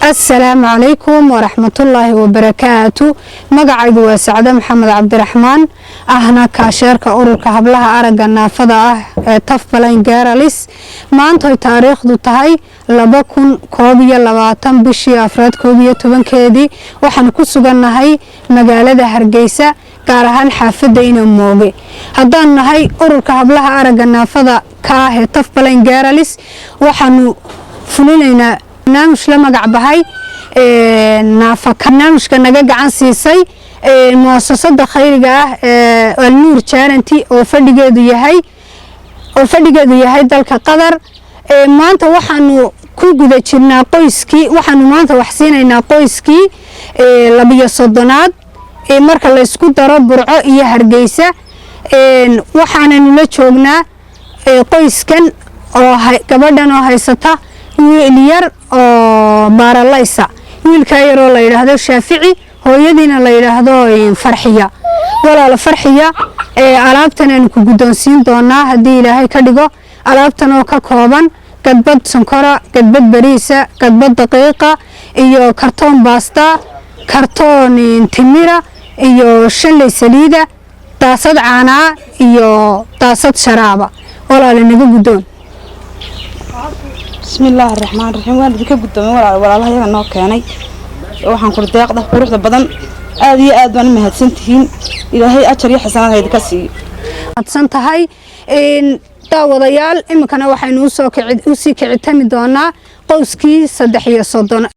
Asalaamu calaykum waraxmatullaahi wabarakaatu. Magacaygu waa Sacde Maxamed Cabdiraxmaan, ahna cashier-ka ururka hablaha aragga naafada ah ee Tough Blind Girls. Maantoy taariikhdu tahay 2021 bishii afraad 11-keedii, waxaan ku sugannahay magaalada Hargeysa, gaar ahaan xaafadda Ina Mooge. Haddaan nahay ururka hablaha aragga naafada ka ah ee Tough Blind Girls, waxaanu fulinaynaa barnaamij la magac bahay Barnaamijka naga gacan siisay muasasada khayriga ah ee Alnuur Charity oo fadhigeedu yahay dalka Qatar. Maanta waxaanu ku guda jirnaa qoyskii, waxaanu maanta wax siinaynaa qoyskii 32aad marka laysku daro Burco iyo Hargeysa. Waxaananu la joognaa qoyskan oo gabadhan oo haysata wiil yar oo baaralaysa, wiilkaa yaroo la yidhaahdo Shaafici, hooyadiina la yidhaahdo Farxiya. Walaalo Farxiya, alaabtan aanu ku guddoonsiin doonaa haddii Ilaahay ka dhigo, alaabtan oo ka kooban gadbad sonkora, gadbad bariisa, gadbad daqiiqa iyo kartoon baasta, kartoon timira iyo shanley saliida, daasad caanaa iyo daasad sharaaba. Walaala, naga guddoon. Bismillaahi raxmaan raxiim. Waan idinka guddoomay, walaal. Walaalaha yaga noo keenay waxaan kuri deeqda quruxda badan, aad iyo aad baan u mahadsantihiin. Ilaahay ajar iyo xasanaad ha idinka siiyo. Mahadsan tahay. Daawadayaal, iminkana waxaynu usii kicitami doonaa qoyskii 33.